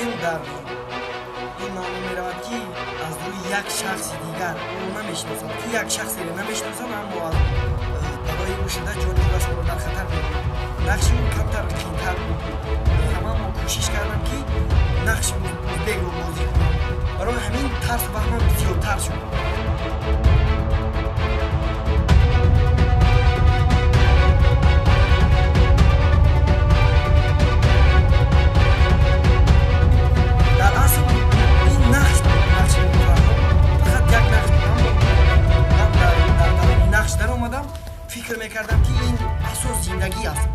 Филм дар ин маъно меравад, ки аз рӯи як шахси дигар ӯро намешиносад, ки як шахсеро намешиносад, аммо аз барои ӯ шуда ҷони худашонро дар хатар мебинад. Нақши ӯ камтар қиинтар буд. Ҳама мо кӯшиш кардам, ки нақши узбекро бозӣ кунам. Барои ҳамин тарсу ваҳмам зиёдтар шуд. Дар асл ин нақш буд, нақши Фарҳод фақат як нақш буд, аммо ман дар даруни нақш даромадам, фикр мекардам, ки ин асос зиндагӣ аст.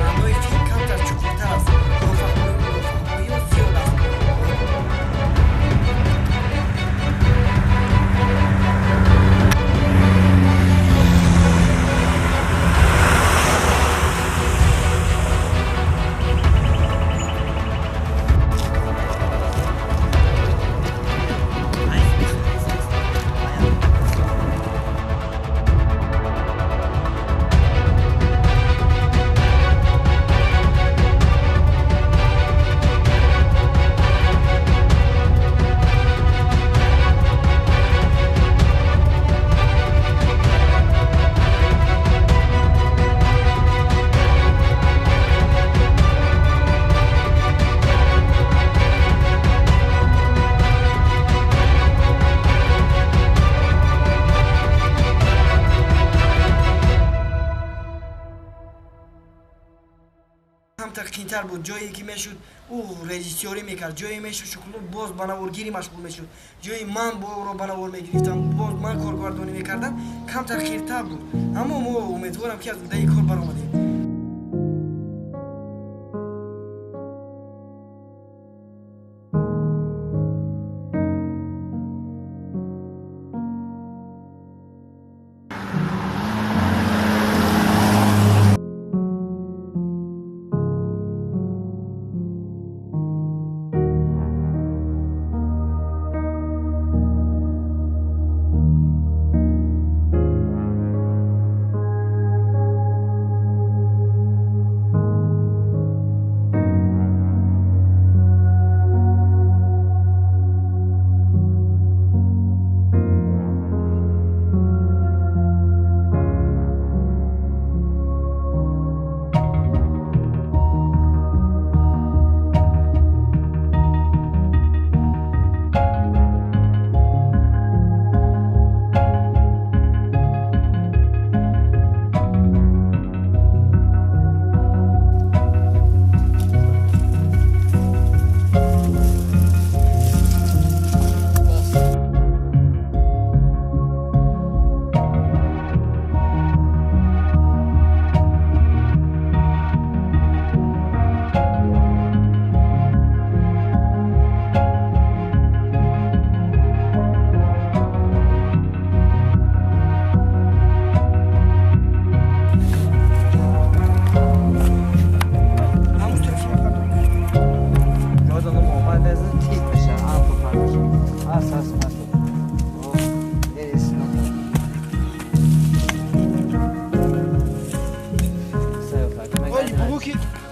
Маънои филм камтар чуқуртар аст, нофаҳмоиҳо зиёд аст. Камтар қиинтар буд. Ҷое ки мешуд, ӯ режиссёрӣ мекард, ҷое мешуд, Шукулло боз ба наворгирӣ машғул мешуд, ҷои ман бо ӯро ба навор мегирифтам, боз ман коргардонӣ мекардам. Камтар хиртар буд, аммо мо умедворам, ки аз уҳдаи кор баромадем.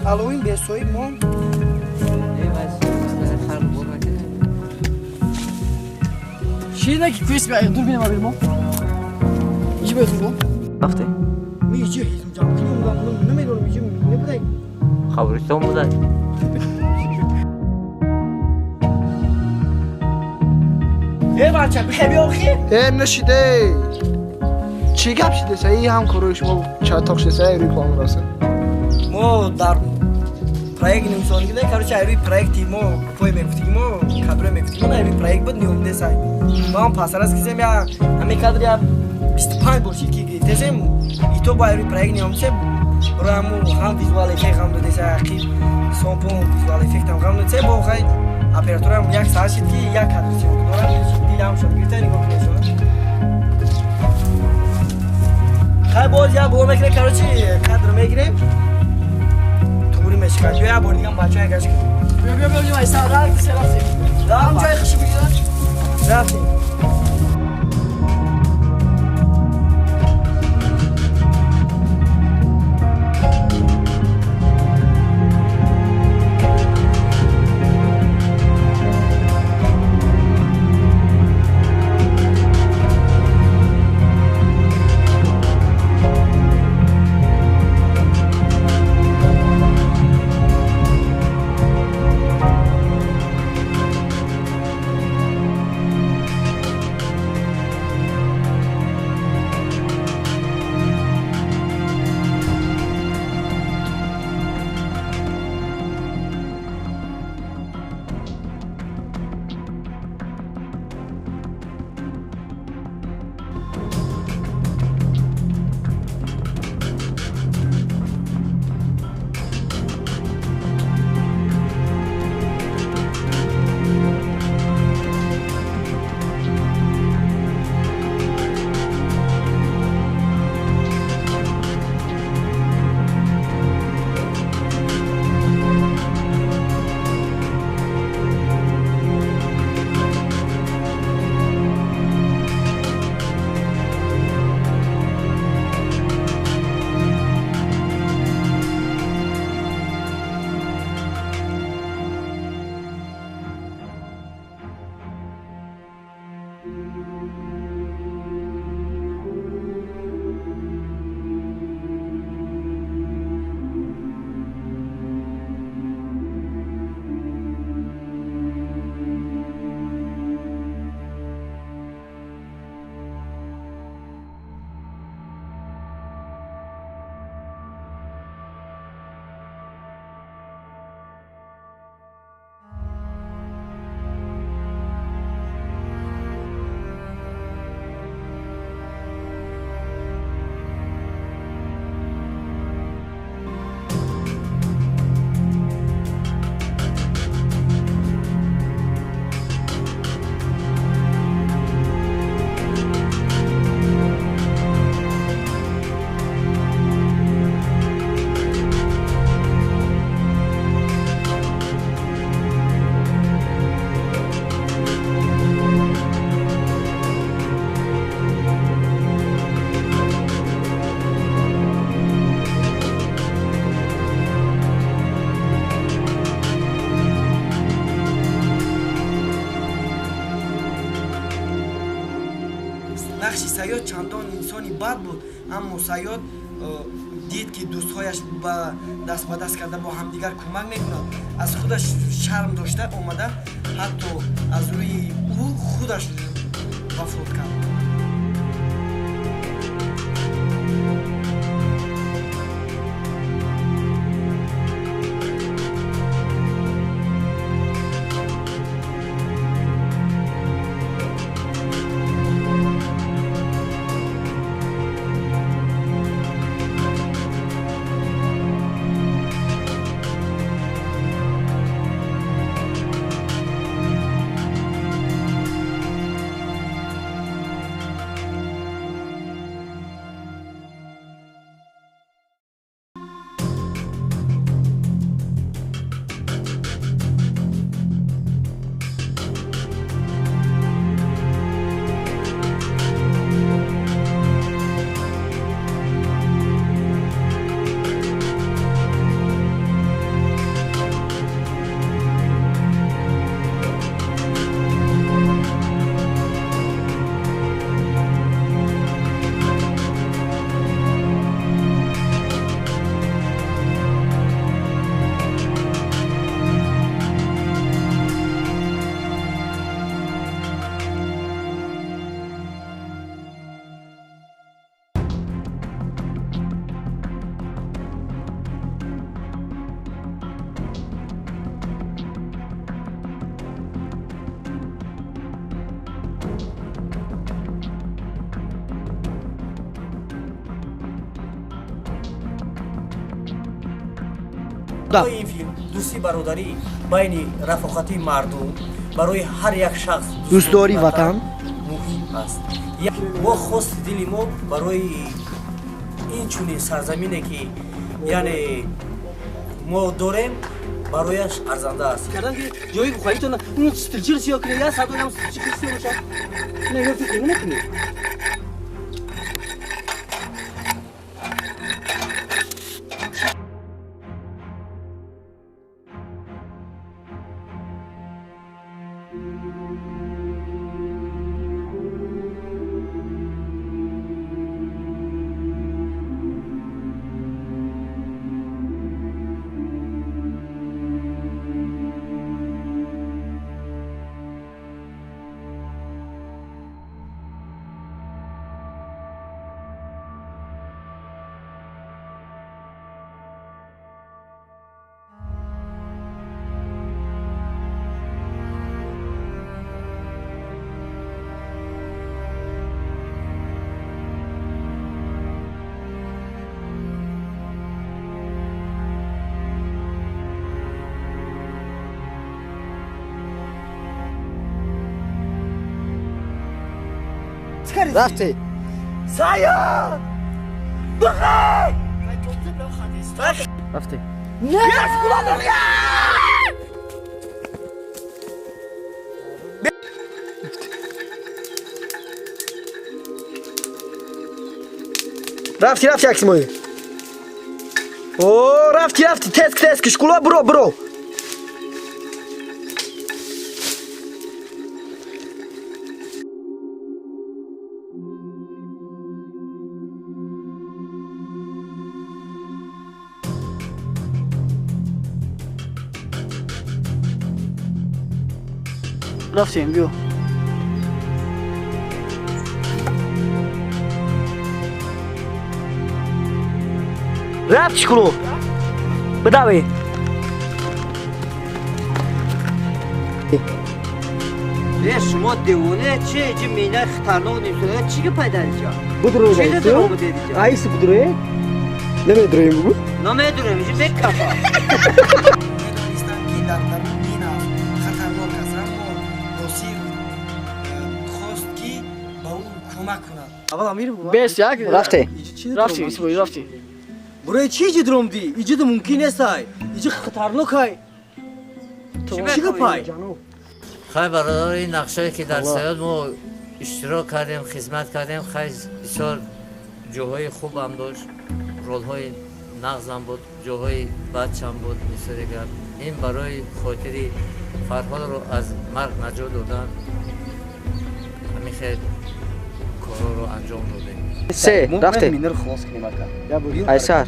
Алоин бесоиб монд. Шина ки кӯс ба дурбина ма бирмо. Иҷи бо турбо. Рафте? Ми иҷи ҳезум ҷамъ кунем, намедонам иҷи не будай. Қабристон будай. Э бача, бихе биё охи. Э нашиде. Чӣ гап шидеса? И ҳамкорои шумо чатоқ шидеса, рӯи план раса. Мо дар проект нимсонгида, короче, рӯи проекти мо пой мегуфтиги мо, кадро мегуфтиги мо, рӯи проект буд ниёмдеса. Мо ҳам пасарас кизем я ҳамин кадр я 25 бор шид ки гирифтесем, ито ба рӯи проект ниёмдесем, барои ҳамун ҳам визуал эффект ҳам додеса, ақиб сомпон визуал эффект ҳам ғам додеса, бо хай операторам як саат шид ки як кадр съёмка дорам, дилам шуд гирифта нигоҳ кунед. Хай боз як бор мекунем, короче, кадр мегирем. Туғри мешикад. Биё як бор дигам бачаҳо гашт кунем. Биё биё биё айса рафти рафти. Ҳам ҷои хуши бигирад. Рафтем. Нақши Саёд чандон инсони бад буд, аммо Саёд дид ки дӯстҳояш ба даст ба даст карда бо ҳамдигар кӯмак мекунад, аз худаш шарм дошта омада ҳатто аз рӯи ӯ худаш вафот кард. Ин филм дӯстӣ, бародарӣ байни рафоқати мардум барои ҳар як шахс дӯстдории ватан муҳим аст. Мо хости дили мо барои ин чунин сарзамине ки яъне мо дорем, барояш арзанда аст. Ҷои бухоритон он стилчир сиё кунед, я садоям стилчир сиё бошад. Не, я фикр намекунед. Рафти. Саёд! Бухай! Рафти. Рафти, рафти, аксимои. О, рафти, рафти, тез, тез, кишкула, бро, бро. Рафтем, биё. Рафт школу. Бадави. Е, шумо девона чи чи мина хатарнок нимсоя чи пайда инҷа? Будро. Чи дуром дедиҷа? Айс будро. Намедурем бугу. Намедурем, инҷа бекафа. Медонистам ки дар дарун мин аст, хатарнок аст, аммо Носир хост ки ба ӯ кӯмак кунад. Аввал Амир бу. Бес як. Рафте. Рафти, Исмоил, рафти. Барои чӣ иҷи дуром ди? Иҷи мумкин нестай. Иҷи хатарнок ай. Чӣ гапай? Хай бародар, ин нақшае ки дар Саёд мо иштирок кардем, хизмат кардем, хай бисёр ҷоҳои хубам дошт, ролҳои нағзам буд, ҷоҳои бадшам буд, мисоли гап. Ин барои хотири Фарҳодро аз марг наҷот додан ҳамин хел корҳоро анҷом додем. Се, рафте. Минаро хулос кунем ака. Айсар.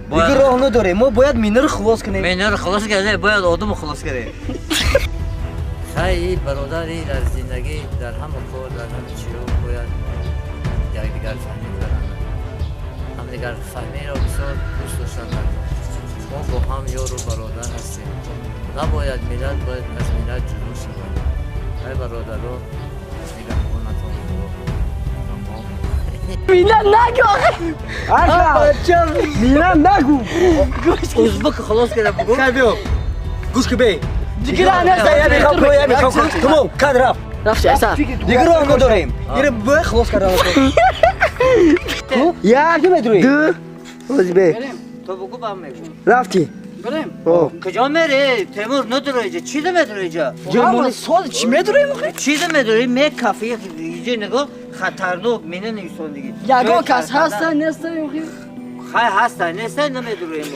Дигар роҳ надорем. Мо бояд минаро хулос кунем. Минаро хулос кардем, бояд одамро хулос кардем. Хай бародари дар зиндагӣ, дар ҳама кор, дар ҳама чиҳо бояд якдигар фаҳмӣ кардан. Ҳамдигар фаҳмиро бисёр дӯст доштан. Мо бо ҳам ёру бародар ҳастем. Набояд миллат бояд аз миллат ҷудо шавад. Хай бародаро, нигаҳбонатон. Мина нагу. Мина нагу. Узбек халос карда бугу. Хай биё. Гӯш ки бей. Дигар нест. Я мехоҳам, я мехоҳам. Тамом, кад рафт. Рафти, Айсар. Дигар роҳ надорем. Ире бояд хулос кардан. Як, Чӣ медурӣ? ду. Ози бе. То бугу бам мегу. Рафти. Барем. О. Куҷо мерӣ? Темур надуро иҷа. Чӣ медуро иҷа? Ҳама сол чӣ медурем охи? Чӣ медури? Мекафи иҷа нигоҳ хатарнок мина нивисон диги. Ягон кас ҳаста, неста охи? Хай ҳаста, неста намедуроем.